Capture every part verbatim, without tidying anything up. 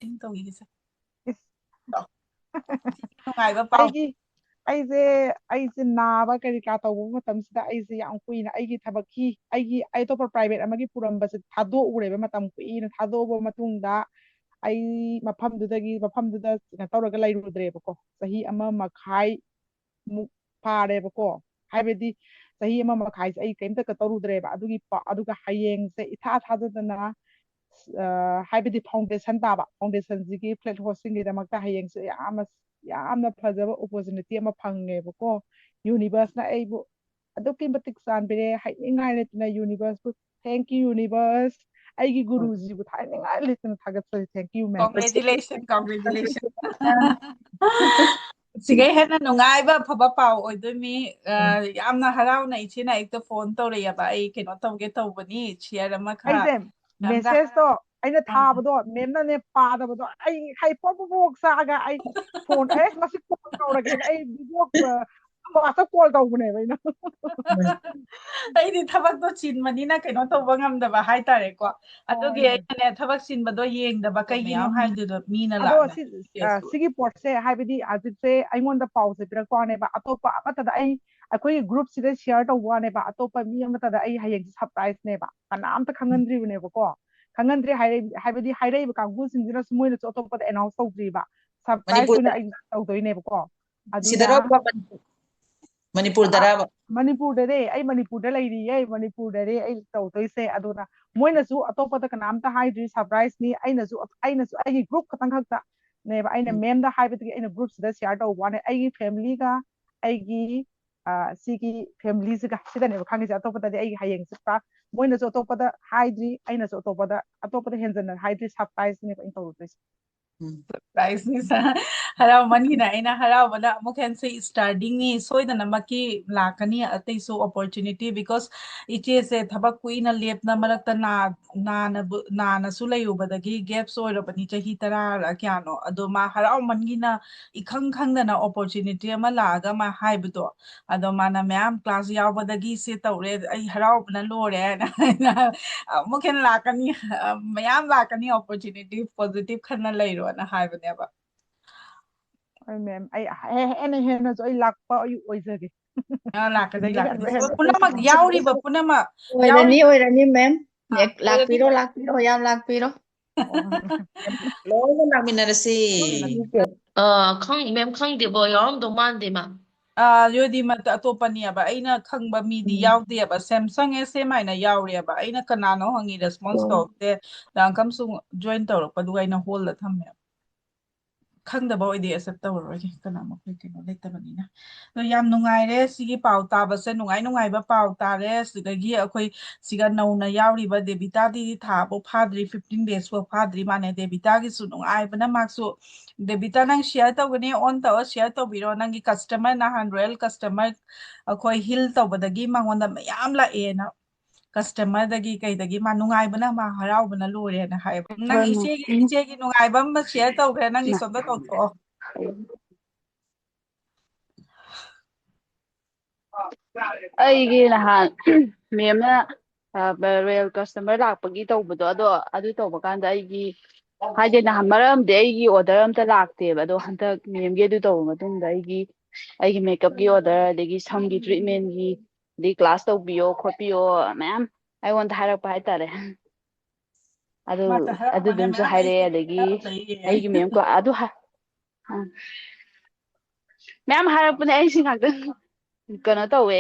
ꯑꯩꯅ ꯇꯧꯈꯤꯁꯦ꯫ ꯏꯁ꯫ ꯅꯨꯡꯉꯥꯏꯕ ꯄꯥꯎ꯫ ꯑꯩꯒꯤ ꯑꯩꯁꯦ ꯑꯩꯁꯦ ꯅꯥꯕ ꯀꯔꯤ ꯀꯥ ꯇꯧꯕ ꯃꯇꯝꯁꯤꯗ ꯑꯩꯁꯦ ꯌꯥꯝ ꯀꯨꯏꯅ ꯑꯩꯒꯤ ꯊꯕꯛꯀꯤ ꯑꯩꯒꯤ ꯑꯩ ꯑꯇꯣꯞꯄ private ꯑꯃꯒꯤ ꯄꯨꯔꯝꯕꯁꯦ ꯊꯥꯗꯣꯛꯎꯔꯦꯕ꯫ ꯃꯇꯝ ꯀꯨꯏꯅ ꯊꯥꯗꯣꯛꯑꯕ ꯃꯇꯨꯡꯗ ꯑꯩ ꯃꯐꯝꯗꯨꯗꯒꯤ ꯃꯐꯝꯗꯨꯗ ꯀꯩꯅꯣ ꯇꯧꯔꯒ ꯂꯩꯔꯨꯗ꯭ꯔꯦꯕꯀꯣ꯫ ꯆꯍꯤ ꯑꯃ ꯃꯈꯥꯏ ꯃꯨꯛ ꯐꯥꯔꯦꯕꯀꯣ꯫ ꯍꯥꯏꯕꯗꯤ ꯆꯍꯤ ꯑꯃ ꯃꯈꯥꯏꯁꯦ ꯑꯩ ꯀꯔꯤꯝꯇ ꯇꯧꯔꯨꯗ꯭ꯔꯦꯕ꯫ ꯑꯗꯨꯒꯤ ꯄ- ꯑꯗꯨꯒ ꯍꯌꯦꯡꯁꯦ ꯏꯊꯥ ꯊꯥꯖꯗꯅ ꯑ, ꯍꯥꯏꯕꯗꯤ foundation ꯇꯥꯕ, foundationꯁꯤꯒꯤ flag hostingꯒꯤꯗꯃꯛꯇ ꯍꯌꯦꯡꯁꯦ ꯌꯥꯝꯅ ꯌꯥꯝꯅ ꯐꯖꯕ opportunity ꯑꯃ ꯐꯪꯉꯦꯕꯀꯣ꯫ Universeꯅ ꯑꯩꯕꯨ ꯑꯗꯨꯛꯀꯤ ꯃꯇꯤꯛ ꯆꯥꯟꯕꯤꯔꯦ, ꯍꯥꯏꯅꯤꯡꯉꯥꯏ ꯂꯩꯇꯅ Universeꯄꯨ thank you Universe꯫ ꯑꯩꯒꯤ ꯒꯨꯔꯨꯖꯤꯕꯨ ꯍꯥꯏꯅꯤꯡꯉꯥꯏ ꯂꯩꯇꯅ ꯊꯥꯒꯠꯆꯔꯤ꯫ Thank you ma'am꯫ Congratulation, congratulation. ꯁꯤꯒꯩ ꯍꯦꯟꯅ ꯅꯨꯡꯉꯥꯏꯕ ꯑꯐꯕ ꯄꯥꯎ ꯑꯣꯏꯗꯣꯏꯅꯤ꯫ ꯑ, ꯌꯥꯝꯅ ꯍꯔꯥꯎꯅ ꯏꯆꯦꯅ ꯑꯩꯛꯇ phone ꯇꯧꯔꯛꯑꯦꯕ, ꯑꯩ ꯀꯩꯅꯣ ꯇꯧꯒꯦ ꯇꯧꯕꯅꯤ, share ꯑꯃꯈꯛ꯫ ꯑꯩꯁꯦ ꯌꯥꯝꯅ messageꯇꯣ ꯑꯩꯅ ꯑꯥ꯫ ꯊꯥꯕꯗꯣ ꯃꯦꯝꯅꯅꯦ ꯄꯥꯗꯕꯗꯣ ꯑꯩ ꯍꯩ ꯄ꯭ꯔꯣꯛ ꯄ꯭ꯔꯣꯛ ꯄ꯭ꯔꯣꯛ ꯆꯥꯛꯑꯒ ꯑꯩ phone ꯑꯦ ꯃꯁꯤ call ꯇꯧꯔꯒꯦꯅ ꯑꯩ video WhatsApp call ꯇꯧꯕꯅꯦꯕ ꯑꯩꯅ꯫ ꯑꯩꯗꯤ ꯊꯕꯛꯇꯣ ꯆꯤꯟꯕꯅꯤꯅ ꯀꯩꯅꯣ ꯇꯧꯕ ꯉꯝꯗꯕ ꯍꯥꯏꯇꯥꯔꯦꯀꯣ꯫ ꯑꯗꯨꯒꯤ ꯍꯣꯏ꯫ ꯑꯩꯅꯅꯦ ꯊꯕꯛ ꯆꯤꯟꯕꯗꯣ ꯌꯦꯡꯗꯕ ꯀꯩꯒꯤꯅꯣ ꯍꯥꯏꯗꯨꯗꯣ ꯃꯤꯅ ꯑꯗꯣ ꯂꯥꯛꯅ ꯁꯤ ꯑ, ꯁꯤꯒꯤ ꯄꯣꯠꯁꯦ ꯍꯥꯏꯕꯗꯤ ꯍꯧꯖꯤꯛꯁꯦ ꯑꯩꯉꯣꯟꯗ ꯄꯥꯎꯁꯦ ꯄꯤꯔꯛꯄ ꯋꯥꯅꯦꯕ꯫ ꯑꯇꯣꯞꯄ ꯑꯃꯠꯇꯗ ꯑꯩ ꯑꯩꯈꯣꯏꯒꯤ groupꯁꯤꯗ share ꯇꯧꯕ ꯋꯥꯅꯦꯕ꯫ ꯑꯇꯣꯞꯄ ꯃꯤ ꯑꯃꯠꯇꯗ ꯑꯩ ꯍꯌꯦꯡꯁꯦ surpriseꯅꯦꯕ꯫ ꯀꯅꯥꯝꯇ ꯈꯪꯍꯟꯗ꯭ꯔꯤꯕꯅꯦꯕꯀꯣ꯫ ꯈꯪꯍꯟꯗ꯭ꯔꯤ ꯍꯥꯏꯔꯛꯏ ꯍꯥꯏꯕꯗꯤ ꯍꯥꯏꯔꯛꯏꯕ ꯀꯥꯡꯕꯨꯁꯤꯡꯁꯤꯅꯁꯨ ꯃꯣꯏꯅꯁꯨ ꯑꯇꯣꯞꯄꯗ announce ꯇꯧꯗ꯭ꯔꯤꯕ꯫ Surprise ꯃꯅꯤꯄꯨꯔ ꯑꯣꯏꯅ ꯑꯩ ꯇꯧꯗꯣꯏꯅꯦꯕꯀꯣ꯫ ꯑꯗꯨꯅ ꯁꯤꯗꯔꯣ ꯃꯅꯤꯄꯨꯔꯗꯔꯕ? ꯃꯅꯤꯄꯨꯔꯗꯅꯦ꯫ ꯑꯩ ꯃꯅꯤꯄꯨꯔꯗ ꯂꯩꯔꯤꯌꯦ꯫ ꯃꯅꯤꯄꯨꯔꯗꯅꯦ ꯑꯩ ꯇꯧꯗꯣꯏꯁꯦ꯫ ꯑꯗꯨꯅ ꯃꯣꯏꯅꯁꯨ ꯑꯇꯣꯞꯄꯗ ꯀꯅꯥꯝꯇ ꯍꯥꯏꯗ꯭ꯔꯤ꯫ Surpriseꯅꯤ꯫ ꯑꯩꯅꯁꯨ ꯑꯩꯅꯁꯨ ꯑꯩꯒꯤ group ꯈꯛꯇꯪ ꯈꯛꯇꯅꯦꯕ꯫ ꯑꯩꯅ ꯎꯝ꯫ ma'amꯗ ꯍꯥꯏꯕꯗꯒꯤ ꯑꯩꯅ groupꯁꯤꯗ share ꯇꯧꯕ ꯋꯥꯅꯦ꯫ ꯑꯩꯒꯤ familyꯒ ꯑꯩꯒꯤ ꯑ, ꯁꯤꯒꯤ familyꯁꯤꯒ ꯁꯤꯗꯅꯦꯕ ꯈꯪꯉꯤꯁꯦ꯫ ꯑꯇꯣꯞꯄꯗꯗꯤ ꯑꯩ ꯍꯌꯦꯡꯁꯦ ꯄꯨꯔꯥ ꯃꯣꯏꯅꯁꯨ ꯑꯇꯣꯞꯄꯗ ꯍꯥꯏꯗ꯭ꯔꯤ, ꯑꯩꯅꯁꯨ ꯑꯇꯣꯞꯄꯗ ꯑꯇꯣꯞꯄꯗ ꯍꯦꯟꯖꯟꯅ ꯍꯥꯏꯗ꯭ꯔꯤ꯫ Surpriseꯅꯦꯕ ꯑꯩꯅ ꯇꯧꯔꯨꯗꯣꯏꯁꯦ꯫ ꯎꯝ꯫ Surpriseꯅꯤ sir꯫ ꯍꯔꯥꯎꯃꯟꯈꯤꯅ ꯑꯩꯅ ꯍꯔꯥꯎꯕꯗ ꯑꯃꯨꯛ ꯍꯦꯟꯅ ꯁꯤ starting ꯅꯤ, ꯁꯣꯏꯗꯅꯃꯛꯀꯤ ꯂꯥꯛꯀꯅꯤ ꯑꯇꯩꯁꯨ opportunity, because ꯏꯆꯦꯁꯦ ꯊꯕꯛ ꯀꯨꯏꯅ ꯂꯦꯞꯅ ꯃꯔꯛꯇ ꯅꯥ-, ꯅꯥꯅꯕ-, ꯅꯥꯅꯁꯨ ꯂꯩꯔꯨꯕꯗꯒꯤ gaps ꯑꯣꯏꯔꯕꯅꯤ ꯆꯍꯤ ꯇꯔꯥ ꯀꯌꯥꯅꯣ, ꯑꯗꯣ ꯃꯥ ꯍꯔꯥꯎꯃꯟꯈꯤꯅ ꯏꯈꯪ ꯈꯪꯗꯅ opportunity ꯑꯃ ꯂꯥꯛꯑꯒ ꯃꯥ ꯍꯥꯏꯕꯗꯣ, ꯑꯗꯣ ꯃꯥꯅ ꯃꯌꯥꯝ class ꯌꯥꯎꯕꯗꯒꯤ ꯁꯤ ꯇꯧꯔꯦ, ꯑꯩ ꯍꯔꯥꯎꯕꯅ ꯂꯣꯏꯔꯦ ꯍꯥꯏꯅ ꯑꯩꯅ ꯑꯃꯨꯛ ꯍꯦꯟꯅ ꯂꯥꯛꯀꯅꯤ, ꯃꯌꯥꯝ ꯂꯥꯛꯀꯅꯤ opportunity, positive ꯈꯟꯅ ꯂꯩꯔꯣꯅ ꯍꯥꯏꯕꯅꯦꯕ꯫ ꯍꯣꯏ ꯃꯦꯝ, ꯑꯩ ꯍꯦ-, ꯍꯦꯟꯅ ꯍꯦꯟꯅꯁꯨ ꯑꯩ ꯂꯥꯛꯄ ꯑꯩ ꯑꯣꯏꯖꯒꯦ꯫ ꯑ, ꯂꯥꯛꯀꯅꯤ, ꯁꯤꯗꯒꯤ ꯂꯥꯛꯀꯅꯤ꯫ ꯍꯦꯟꯕ ꯍꯦꯟꯕ ꯄꯨꯝꯅꯃꯛ ꯌꯥꯎꯔꯤꯕ ꯄꯨꯝꯅꯃꯛ ꯑꯣꯏꯔꯅꯤ, ꯑꯣꯏꯔꯅꯤ ꯃꯦꯝ꯫ ꯑ, ꯑꯣꯏꯔꯅꯤ꯫ ꯂꯥꯛꯄꯤꯔꯣ, ꯂꯥꯛꯄꯤꯔꯣ, ꯌꯥꯝ ꯂꯥꯛꯄꯤꯔꯣ꯫ ꯂꯣꯏꯅ ꯂꯥꯛꯃꯤꯟꯅꯔꯁꯤ꯫ ꯑꯥ, ꯈꯪ-, ꯃꯦꯝ ꯈꯪꯗꯦꯕꯣ, ꯌꯥꯎꯔꯝꯗꯧ ꯃꯥꯟꯗꯦ ꯃꯥ꯫ ꯑ, ꯌꯣꯗꯤ ꯃꯠ-, ꯑꯇꯣꯞꯄꯅꯦꯕ꯫ ꯑꯩꯅ ꯈꯪꯕ ꯃꯤꯗꯤ ꯎꯝ꯫ ꯌꯥꯎꯗꯦꯕ꯫ Samsung S M ꯍꯥꯏꯅ ꯌꯥꯎꯔꯦꯕ꯫ ꯑꯩꯅ ꯀꯅꯥꯅꯣ ꯍꯪꯉꯤ, response ꯑꯣ꯫ ꯇꯧꯔꯛꯇꯦ꯫ ꯗꯥꯡꯀꯝꯁꯨ join ꯇꯧꯔꯛꯄꯗꯨꯒ ꯑꯩꯅ ꯍꯣꯜꯗ ꯊꯝꯃꯦ꯫ ꯈꯪꯗꯕ ꯑꯣꯏꯗꯤ accept ꯇꯧꯔꯔꯣꯏꯒꯦ, ꯀꯅꯥ ꯃꯈꯣꯏ ꯀꯩꯅꯣ ꯂꯩꯇꯕꯅꯤꯅ꯫ ꯑꯗꯣ ꯌꯥꯝ ꯅꯨꯡꯉꯥꯏꯔꯦ ꯁꯤꯒꯤ ꯄꯥꯎ ꯇꯥꯕꯁꯦ, ꯅꯨꯡꯉꯥꯏ ꯅꯨꯡꯉꯥꯏꯕ ꯄꯥꯎ ꯇꯥꯔꯦ꯫ ꯁꯤꯗꯒꯤ ꯑꯩꯈꯣꯏ ꯁꯤꯒ ꯅꯧꯅ ꯌꯥꯎꯔꯤꯕ ꯗꯦꯕꯤꯇꯥꯗꯤ ꯊꯥꯕꯨ ꯐꯥꯗ꯭ꯔꯤ, fifteen days ꯐꯥꯎ ꯐꯥꯗ꯭ꯔꯤ ꯃꯥꯅꯦ꯫ ꯗꯦꯕꯤꯇꯥꯒꯤꯁꯨ ꯅꯨꯡꯉꯥꯏꯕꯅ ꯃꯥꯁꯨ, ꯗꯦꯕꯤꯇꯥ ꯅꯪ share ꯇꯧꯒꯅꯤ, on ꯇꯧꯔ share ꯇꯧꯕꯤꯔꯣ꯫ ꯅꯪꯒꯤ customer ꯅꯍꯥꯟ royal customer ꯑꯩꯈꯣꯏ heal ꯇꯧꯕꯗꯒꯤ ꯃꯉꯣꯟꯗ ꯃꯌꯥꯝ ꯂꯥꯛꯑꯦꯅ꯫ Customer ꯗꯒꯤ ꯀꯩꯗꯒꯤ ꯃꯥ ꯅꯨꯡꯉꯥꯏꯕꯅ ꯃꯥ ꯍꯔꯥꯎꯕꯅ ꯂꯣꯏꯔꯦꯅ ꯍꯥꯏꯌꯦꯕ꯫ ꯅꯪ ꯍꯣꯏ, ꯃꯥ꯫ ꯏꯆꯦꯒꯤ, ꯏꯆꯦꯒꯤ ꯅꯨꯡꯉꯥꯏꯕ ꯑꯃ share ꯇꯧꯈ꯭ꯔꯦ, ꯅꯪꯒꯤ ꯃꯥ꯫ ꯁꯣꯝꯗ ꯇꯧꯊꯣꯛꯑꯣ꯫ ꯑꯩꯒꯤ ꯅꯍꯥꯟ ꯃꯦꯝꯅ, ꯑ, ꯕ-, royal customer ꯂꯥꯛꯄꯒꯤ ꯇꯧꯕꯗꯣ, ꯑꯗꯣ ꯑꯗꯨ ꯇꯧꯕ ꯀꯥꯟꯗ ꯑꯩꯒꯤ, ꯍꯥꯏꯗꯤ ꯅꯍꯥꯟ ꯃꯔꯛ ꯑꯃꯗꯤ ꯑꯩꯒꯤ order ꯑꯝꯇ ꯂꯥꯛꯇꯦꯕ, ꯑꯗꯣ ꯍꯟꯗꯛ ꯃꯦꯝꯒꯤ ꯑꯗꯨ ꯇꯧꯕ ꯃꯇꯨꯡꯗ ꯑꯩꯒꯤ, ꯑꯩꯒꯤ makeup ꯀꯤ order, ꯑꯗꯒꯤ ꯁꯝꯒꯤ treatment ꯀꯤ, ꯑꯗꯩ class ꯇꯧꯕꯤꯌꯣ ꯈꯣꯠꯄꯤꯌꯣ ꯃꯌꯥꯝ ꯑꯩꯉꯣꯟꯗ ꯍꯥꯏꯔꯛꯄ ꯍꯥꯏꯇꯥꯔꯦ꯫ ꯑꯗꯨ, ꯃꯥ ꯇ-, ꯍꯔꯥꯎꯕꯅ ꯑꯗꯨꯗꯨꯝꯁꯨ ꯃꯌꯥꯝ ꯍꯥꯏꯔꯛꯑꯦ, ꯑꯩꯒꯤ ꯑꯗꯒꯤ ꯍꯔꯥꯎꯖꯩꯌꯦ꯫ ꯑꯩꯒꯤ ꯃꯦꯝ ꯀ꯭ꯂꯥ-, ꯑꯗꯨ ꯍꯥ-, ꯎꯝ꯫ ꯃꯌꯥꯝ ꯍꯥꯏꯔꯛꯄꯅꯦ, ꯑꯩꯁꯤ ꯉꯥꯛꯇꯪ ꯀꯩꯅꯣ ꯇꯧꯋꯦ,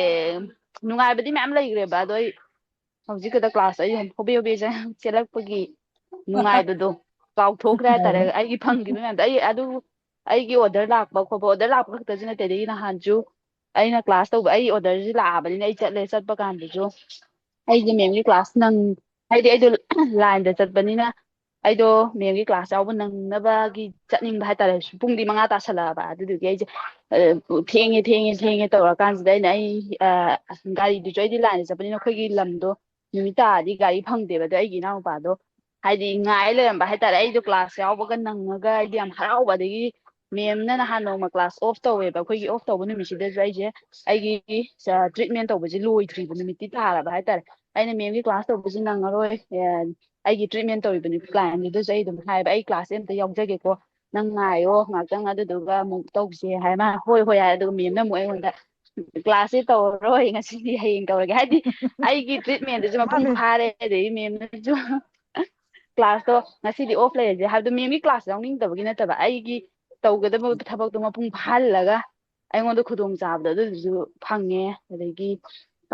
ꯅꯨꯡꯉꯥꯏꯕꯗꯤ ꯃꯌꯥꯝ ꯂꯩꯈ꯭ꯔꯦꯕ, ꯑꯗꯣ ꯑꯩ ꯍꯧꯖꯤꯛ ꯈꯛꯇ class ꯑꯩ ꯍꯣꯕꯦ ꯍꯣꯕꯦ ꯆꯦ-, ꯆꯦꯜꯂꯛꯄꯒꯤ ꯅꯨꯡꯉꯥꯏꯕꯗꯣ ꯀꯥꯎꯊꯣꯛꯈ꯭ꯔꯦ ꯍꯥꯏꯇꯥꯔꯦ꯫ ꯑꯩꯒꯤ ꯐꯪꯈꯤꯕ ꯃꯌꯥꯝꯗꯣ ꯑꯩ ꯑꯗꯨ, ꯑꯩꯒꯤ order ꯂꯥꯛꯄ ꯈꯣꯠꯄ, order ꯂꯥꯛꯄ ꯈꯛꯇꯁꯨ ꯅꯠꯇꯦ, ꯑꯗꯒꯤ ꯅꯍꯥꯟꯁꯨ ꯑꯩꯅ class ꯇꯧꯕ, ꯑꯩ order ꯁꯤ ꯂꯥꯛꯑꯕꯅꯤꯅ ꯑꯩ ꯆꯠꯂꯦ, ꯆꯠꯄ ꯀꯥꯟꯗꯁꯨ ꯑꯩꯒꯤ ꯃꯦꯝꯒꯤ class ꯅꯪ, ꯍꯥꯏꯗꯤ ꯑꯩꯗꯣ line ꯗ ꯆꯠꯄꯅꯤꯅ ꯑꯩꯗꯣ ꯃꯦꯝꯒꯤ ꯀ꯭ꯂꯥꯁ ꯌꯥꯎꯕ ꯅꯪꯅꯕꯒꯤ ꯆꯠꯅꯤꯡꯕ ꯍꯥꯏꯇꯥꯔꯦ꯫ ꯄꯨꯡꯗꯤ ꯃꯉꯥ ꯇꯥꯁꯜꯂꯛꯑꯕ꯫ ꯑꯗꯨꯗꯨꯒꯤ ꯑꯩꯁꯦ ꯑ, ꯊꯦꯡꯉꯦ ꯊꯦꯡꯉꯦ ꯊꯦꯡꯉꯦ ꯇꯧꯔꯀꯥꯟꯁꯤꯗ ꯑꯩꯅ ꯑꯩ ꯑ, ꯒꯥꯔꯤꯗꯨꯁꯨ ꯑꯩꯗꯤ ꯂꯥꯏꯟꯗ ꯆꯠꯄꯅꯤꯅ ꯑꯩꯈꯣꯏꯒꯤ ꯂꯝꯗꯣ ꯅꯨꯃꯤꯠ ꯇꯥꯔꯗꯤ ꯒꯥꯔꯤ ꯐꯪꯗꯦꯕ꯫ ꯑꯗꯣ ꯑꯩꯒꯤ ꯏꯅꯥꯎꯅꯨꯄꯥꯗꯣ ꯍꯥꯏꯗꯤ ꯉꯥꯏ ꯂꯩꯔꯝꯕ ꯍꯥꯏꯇꯥꯔꯦ꯫ ꯑꯩꯗꯣ ꯀ꯭ꯂꯥꯁ ꯌꯥꯎꯕꯒ ꯅꯪꯉꯒ ꯑꯩꯗꯤ ꯌꯥꯝ ꯍꯔꯥꯎꯕ꯫ ꯑꯗꯒꯤ ꯃꯦꯝꯅ ꯅꯍꯥꯟ ꯅꯣꯡꯃ ꯀ꯭ꯂꯥꯁ ꯑꯣꯐ ꯇꯧꯋꯦꯕ꯫ ꯑꯩꯈꯣꯏꯒꯤ ꯑꯣꯐ ꯇꯧꯕ ꯅꯨꯃꯤꯠꯁꯤꯗꯁꯨ ꯑꯩꯁꯦ ꯑꯩꯒꯤ ꯇ꯭ꯔꯤꯠꯃꯦꯟ ꯇꯧꯕꯁꯦ ꯂꯣꯏꯗ꯭ꯔꯤꯕ ꯅꯨꯃꯤꯠꯇꯤ ꯇꯥꯔꯕ ꯍꯥꯏꯇꯥꯔꯦ꯫ ꯑꯩꯅ ꯃꯦꯝꯒꯤ ꯀ꯭ꯂꯥꯁ ꯇꯧꯕꯁꯤ ꯅꯪꯉꯔꯣꯏ, ꯑ, ꯑꯩꯒꯤ ꯇ꯭ꯔꯤꯠꯃꯦꯟ ꯇꯧꯔꯤꯕꯅꯤ ꯀ꯭ꯂꯥꯏꯟꯗꯨꯗꯁꯨ ꯑꯩ ꯑꯗꯨꯝ ꯍꯥꯏꯕ, "ꯑꯩ ꯀ꯭ꯂꯥꯁꯁꯦ ꯑꯝꯇ ꯌꯥꯎꯖꯒꯦꯀꯣ, ꯅꯪ ꯉꯥꯏꯌꯣ ꯉꯥꯛꯇꯪ, ꯑꯗꯨꯗꯨꯒ ꯑꯃꯨꯛ ꯇꯧꯁꯦ" ꯍꯥꯏ꯫ ꯃꯥꯅ "ꯍꯣꯏ ꯍꯣꯏ" ꯍꯥꯏ꯫ ꯑꯗꯨꯒ ꯃꯦꯝꯅ ꯑꯃꯨꯛ ꯑꯩꯉꯣꯟꯗ "ꯀ꯭ꯂꯥꯁꯁꯦ ꯇꯧꯔꯔꯣꯏ ꯉꯁꯤꯗꯤ, ꯍꯌꯦꯡ ꯇꯧꯔꯒꯦ", ꯍꯥꯏꯗꯤ ꯑꯩꯒꯤ ꯇ꯭ꯔꯤꯠꯃꯦꯟꯗꯨꯁꯨ ꯃꯄꯨꯡ ꯐꯥꯔꯦ꯫ ꯑꯗꯩꯗꯤ ꯃꯦꯝꯅꯁꯨ ꯀ꯭ꯂꯥꯁꯇꯣ ꯉꯁꯤꯗꯤ ꯑꯣꯐ ꯂꯩꯔꯁꯦ ꯍꯥꯏꯕꯗꯣ, ꯃꯦꯝꯒꯤ ꯀ꯭ꯂꯥꯁ ꯌꯥꯎꯅꯤꯡꯗꯕꯒꯤ ꯅꯠꯇꯕ, ꯑꯩꯒꯤ ꯇꯧꯒꯗꯕ ꯊꯕꯛꯇꯣ ꯃꯄꯨꯡ ꯐꯥꯍꯜꯂꯒ ꯑꯩꯉꯣꯟꯗ ꯈꯨꯗꯣꯡ ꯆꯥꯕꯗꯣ ꯑꯗꯨꯗꯨꯁꯨ ꯐꯪꯉꯦ꯫ ꯑꯗꯒꯤ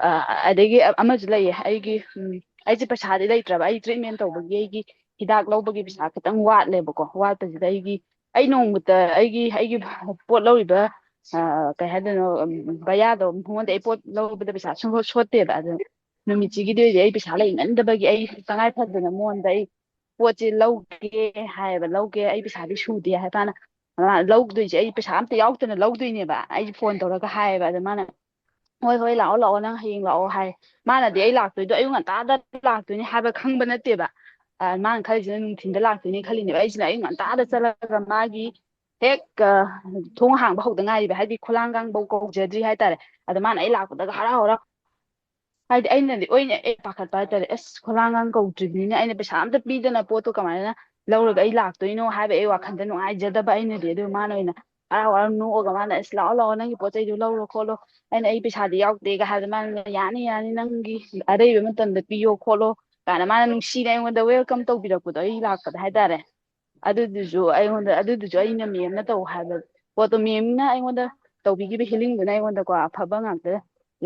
ꯑ, ꯑꯗꯒꯤ ꯑꯃꯁꯨ ꯂꯩꯌꯦ꯫ ꯑꯩꯒꯤ ꯎꯝ, ꯑꯩꯁꯦ ꯄꯩꯁꯥꯗꯤ ꯂꯩꯇ꯭ꯔꯕ, ꯑꯩ ꯇ꯭ꯔꯤꯠꯃꯦꯟ ꯇꯧꯕꯒꯤ ꯑꯩꯒꯤ ꯍꯤꯗꯥꯛ ꯂꯧꯕꯒꯤ ꯄꯩꯁꯥ ꯈꯤꯇꯪ ꯋꯥꯠꯂꯦꯕꯀꯣ꯫ ꯋꯥꯠꯄꯁꯤꯗ ꯑꯩꯒꯤ ꯑꯩ ꯅꯣꯡꯃꯇ ꯑꯩꯒꯤ ꯑꯩꯒꯤ ꯄꯣꯠ ꯂꯧꯔꯤꯕ ꯑ, ꯀꯩ ꯍꯥꯏꯗꯣꯏꯅꯣ, ꯎꯝ, ꯚꯩꯌꯥꯗꯣ, ꯃꯉꯣꯟꯗ ꯑꯩ ꯄꯣꯠ ꯂꯧꯕꯗ ꯄꯩꯁꯥ ꯁꯨꯡꯁꯣꯠ ꯁꯣꯠꯇꯦꯕ꯫ ꯑꯗꯣ ꯅꯨꯃꯤꯠꯁꯤꯒꯤꯗꯤ ꯑꯣꯏꯔꯗꯤ ꯑꯩ ꯄꯩꯁꯥ ꯂꯩꯃꯟꯗꯕꯒꯤ ꯑꯩ ꯇꯉꯥꯏ ꯐꯗꯅ ꯃꯉꯣꯟꯗ ꯑꯩ ꯄꯣꯠꯁꯦ ꯂꯧꯒꯦ ꯍꯥꯏꯌꯦꯕ꯫ "ꯂꯧꯒꯦ, ꯑꯩ ꯄꯩꯁꯥꯗꯤ ꯁꯨꯗꯦ" ꯍꯥꯏ ꯀꯥꯟꯗ, ꯃꯥꯅ ꯂꯧꯗꯣꯏꯁꯦ ꯑꯩ ꯄꯩꯁꯥ ꯑꯝꯇ ꯌꯥꯎꯗꯅ ꯂꯧꯗꯣꯏꯅꯦꯕ꯫ ꯑꯩꯁꯦ ꯐꯣꯟ ꯇꯧꯔꯒ ꯍꯥꯏꯌꯦꯕ꯫ ꯑꯗ ꯃꯥꯅ "ꯍꯣꯏ ꯍꯣꯏ, ꯂꯥꯛꯑꯣ ꯂꯥꯛꯑꯣ, ꯅꯪ ꯍꯌꯦꯡ ꯂꯥꯛꯑꯣ" ꯍꯥꯏ꯫ ꯃꯥꯅꯗꯤ ꯑꯩ ꯂꯥꯛꯇꯣꯏꯗꯣ ꯑꯌꯨꯛ ꯉꯟꯇꯥꯗ ꯂꯥꯛꯇꯣꯏꯅꯦ ꯍꯥꯏꯕ ꯈꯪꯕ ꯅꯠꯇꯦꯕ꯫ ꯑ, ꯃꯥꯅ ꯈꯜꯂꯤꯁꯤꯅ ꯅꯨꯡꯊꯤꯟꯗ ꯂꯥꯛꯇꯣꯏꯅꯦ ꯈꯜꯂꯤꯅꯦꯕ꯫ ꯑꯩꯁꯤꯅ ꯑꯌꯨꯛ ꯉꯟꯇꯥꯗ ꯆꯠꯂꯒ ꯃꯥꯒꯤ ꯍꯦꯛ ꯑ, ꯊꯣꯡ ꯍꯥꯡꯕ ꯍꯧꯗ ꯉꯥꯏꯔꯤꯕ, ꯍꯥꯏꯗꯤ ꯈꯣꯂꯥꯡꯒꯥꯡꯐꯧ ꯀꯧꯖꯗ꯭ꯔꯤ ꯍꯥꯏꯇꯥꯔꯦ꯫ ꯑꯗ ꯃꯥꯅ ꯑꯩ ꯂꯥꯛꯄꯗꯒ ꯍꯔꯥꯎ ꯍꯔꯥꯎ, ꯍꯥꯏꯗꯤ ꯑꯩꯅꯗꯤ ꯑꯣꯏꯅ ꯑꯩ ꯄꯥꯈꯠꯄ ꯍꯥꯏꯇꯥꯔꯦ꯫ "ꯑꯁ, ꯈꯣꯂꯥꯡꯒꯥꯡ ꯀꯧꯗ꯭ꯔꯤꯕꯅꯤꯅ ꯑꯩꯅ ꯄꯩꯁꯥ ꯑꯝꯇ ꯄꯤꯗꯅ ꯄꯣꯠꯇꯣ ꯀꯃꯥꯏꯅ ꯂꯧꯔꯒ ꯑꯩ ꯂꯥꯛꯇꯣꯏꯅꯣ?" ꯍꯥꯏꯕ ꯑꯩ ꯋꯥꯈꯟꯗ ꯅꯨꯡꯉꯥꯏꯖꯗꯕ ꯑꯩꯅꯗꯤ꯫ ꯑꯗꯨ ꯃꯥꯅ ꯑꯣꯏꯅ ꯍꯔꯥꯎ ꯍꯔꯥꯎ ꯅꯣꯛꯑꯒ ꯃꯥꯅ, "ꯑꯁ, ꯂꯥꯛꯑꯣ ꯂꯥꯛꯑꯣ, ꯅꯪꯒꯤ ꯄꯣꯠ ꯆꯩꯗꯨ ꯂꯧꯔꯣ ꯈꯣꯠꯂꯣ, ꯑꯩꯅ ꯑꯩ ꯄꯩꯁꯥꯗꯤ ꯌꯥꯎꯗꯦꯒ" ꯍꯥꯏꯕꯗ ꯃꯥꯅ, "ꯌꯥꯅꯤ ꯌꯥꯅꯤ, ꯅꯪꯒꯤ ꯑꯔꯩꯕ ꯃꯇꯝꯗ ꯄꯤꯌꯣ ꯈꯣꯠꯂꯣ" ꯀꯥꯏꯅ ꯃꯥꯅ ꯅꯨꯡꯁꯤꯅ ꯑꯩꯉꯣꯟꯗ ꯋꯦꯜꯀꯝ ꯇꯧꯕꯤꯔꯛꯄꯗꯣ ꯑꯩ ꯂꯥꯛꯄꯗ ꯍꯥꯏꯇꯥꯔꯦ꯫ ꯑꯗꯨꯗꯨꯁꯨ ꯑꯩꯉꯣꯟꯗ, ꯑꯗꯨꯗꯨꯁꯨ ꯑꯩꯅ ꯃꯦꯝꯅ ꯇꯧ ꯍꯥꯏꯕ ꯄꯣꯠꯇꯣ, ꯃꯦꯝꯅ ꯑꯩꯉꯣꯟꯗ ꯇꯧꯕꯤꯈꯤꯕ ꯍꯤꯂꯤꯡꯗꯨꯅ ꯑꯩꯉꯣꯟꯗꯀꯣ ꯑꯐꯕ ꯉꯥꯛꯇ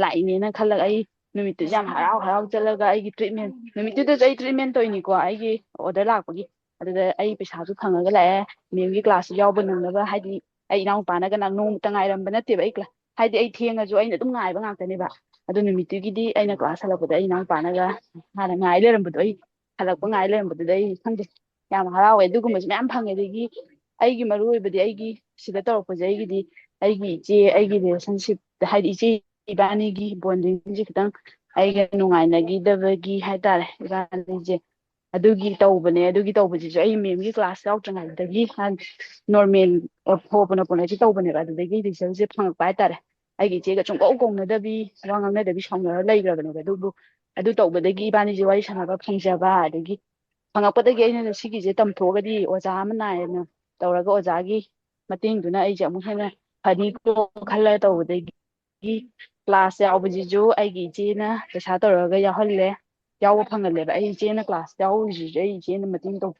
ꯂꯥꯛꯏꯅꯦꯅ ꯈꯜꯂꯒ ꯑꯩ ꯅꯨꯃꯤꯠꯇꯨꯁꯨ ꯌꯥꯝ ꯍꯔꯥꯎ ꯍꯔꯥꯎ ꯆꯠꯂꯒ ꯑꯩꯒꯤ ꯇ꯭ꯔꯤꯠꯃꯦꯟ, ꯅꯨꯃꯤꯠꯇꯨꯗꯁꯨ ꯑꯩ ꯇ꯭ꯔꯤꯠꯃꯦꯟ ꯇꯧꯔꯤꯅꯤꯀꯣ, ꯑꯩꯒꯤ ꯑꯣꯔꯗꯔ ꯂꯥꯛꯄꯒꯤ꯫ ꯑꯗꯨꯗ ꯑꯩ ꯄꯩꯁꯥꯁꯨ ꯐꯪꯉꯒ ꯂꯥꯛꯑꯦ, ꯃꯦꯝꯒꯤ ꯀ꯭ꯂꯥꯁꯁꯨ ꯌꯥꯎꯕ ꯅꯪꯅꯕ, ꯍꯥꯏꯗꯤ ꯑꯩ ꯏꯅꯥꯎꯅꯨꯄꯥꯅꯒ ꯅꯣꯡꯃꯇ ꯉꯥꯏꯔꯝꯕ ꯅꯠꯇꯦꯕ꯫ ꯑꯩ ꯀ꯭ꯂꯥ-, ꯍꯥꯏꯗꯤ ꯑꯩ ꯊꯦꯡꯉꯁꯨ ꯑꯩꯅ ꯑꯗꯨꯝ ꯉꯥꯏꯕ ꯉꯥꯛꯇꯅꯦꯕ꯫ ꯑꯗꯨ ꯅꯨꯃꯤꯠꯇꯨꯒꯤꯗꯤ ꯑꯩꯅ ꯀ꯭ꯂꯥꯁ ꯍꯜꯂꯛꯄꯗ ꯑꯩ ꯏꯅꯥꯎꯅꯨꯄꯥꯅꯒ ꯍꯥꯟꯅ ꯉꯥꯏ ꯂꯩꯔꯝꯕꯗꯣ, ꯑꯩ ꯍꯜꯂꯛꯄ ꯉꯥꯏ ꯂꯩꯔꯝꯕꯗꯨꯗ ꯑꯩ ꯈꯪꯗꯦ, ꯌꯥꯝ ꯍꯔꯥꯎꯋꯦ꯫ ꯑꯗꯨꯒꯨꯝꯕꯁꯨ ꯃꯌꯥꯝ ꯐꯪꯉꯦ꯫ ꯑꯗꯒꯤ ꯑꯩꯒꯤ ꯃꯔꯨ ꯑꯣꯏꯕꯗꯤ ꯑꯩꯒꯤ ꯁꯤꯗ ꯇꯧꯔꯛꯄꯁꯦ, ꯑꯩꯒꯤꯗꯤ ꯑꯩꯒꯤ ꯏꯆꯦ, ꯑꯩꯒꯤ relationship, ꯍꯥꯏꯗꯤ ꯏꯆꯦ ꯏꯕꯥꯅꯤꯒꯤ bondingꯁꯦ ꯈꯤꯇꯪ ꯑꯩꯒ ꯅꯨꯡꯉꯥꯏꯅꯈꯤꯗꯕꯒꯤ ꯍꯥꯏꯇꯥꯔꯦ, ꯏꯕꯥꯅꯤꯁꯦ ꯑꯗꯨꯒꯤ ꯇꯧꯕꯅꯦ꯫ ꯑꯗꯨꯒꯤ ꯇꯧꯕꯁꯤꯁꯨ ꯑꯩ ꯃꯦꯝꯒꯤ class ꯌꯥꯎꯗ꯭ꯔꯤꯉꯩꯗꯒꯤ normal ꯍꯣꯄꯅ ꯄꯨꯅꯁꯤ ꯇꯧꯕꯅꯦꯕ꯫ ꯑꯗꯨꯗꯒꯤ resultꯁꯦ ꯐꯪꯉꯛꯄ ꯍꯥꯏꯇꯥꯔꯦ꯫ ꯑꯩꯒꯤ ꯏꯆꯦꯒ ꯁꯨꯡꯀꯧ ꯀꯧꯅꯗꯕꯤ, ꯋꯥ ꯉꯥꯡꯅꯗꯕꯤ ꯁꯥꯎꯅꯔ ꯂꯩꯈ꯭ꯔꯕꯅꯦꯕ꯫ ꯑꯗꯨꯕꯨ ꯑꯗꯨ ꯇꯧꯕꯗꯒꯤ ꯏꯕꯥꯅꯤꯁꯦ ꯋꯥꯔꯤ ꯁꯥꯟꯅꯕ ꯐꯪꯖꯕ, ꯑꯗꯒꯤ ꯐꯪꯉꯛꯄꯗꯒꯤ ꯑꯩꯅ ꯁꯤꯒꯤꯁꯦ ꯇꯝꯊꯣꯛꯑꯒꯗꯤ ꯑꯣꯖꯥ ꯑꯃ ꯅꯥꯏꯌꯦꯅ ꯇꯧꯔꯒ ꯑꯣꯖꯥꯒꯤ ꯃꯇꯦꯡꯗꯨꯅ ꯑꯩꯁꯦ ꯑꯃꯨꯛ ꯍꯦꯟꯅ ꯐꯅꯤꯀꯣ ꯈꯜꯂ ꯇꯧꯕꯗꯒꯤ class ꯌꯥꯎꯕꯁꯤꯁꯨ ꯑꯩꯒꯤ ꯏꯆꯦꯅ ꯄꯩꯁꯥ ꯇꯧꯔꯒ ꯌꯥꯎꯍꯜꯂꯦ, ꯌꯥꯎꯕ ꯐꯪꯍꯜꯂꯦꯕ꯫ ꯑꯩ ꯏꯆꯦꯅ class ꯌꯥꯎꯔꯤꯁꯤꯁꯨ ꯑꯩ ꯏꯆꯦꯅ ꯃꯇꯦꯡ ꯇꯧ-,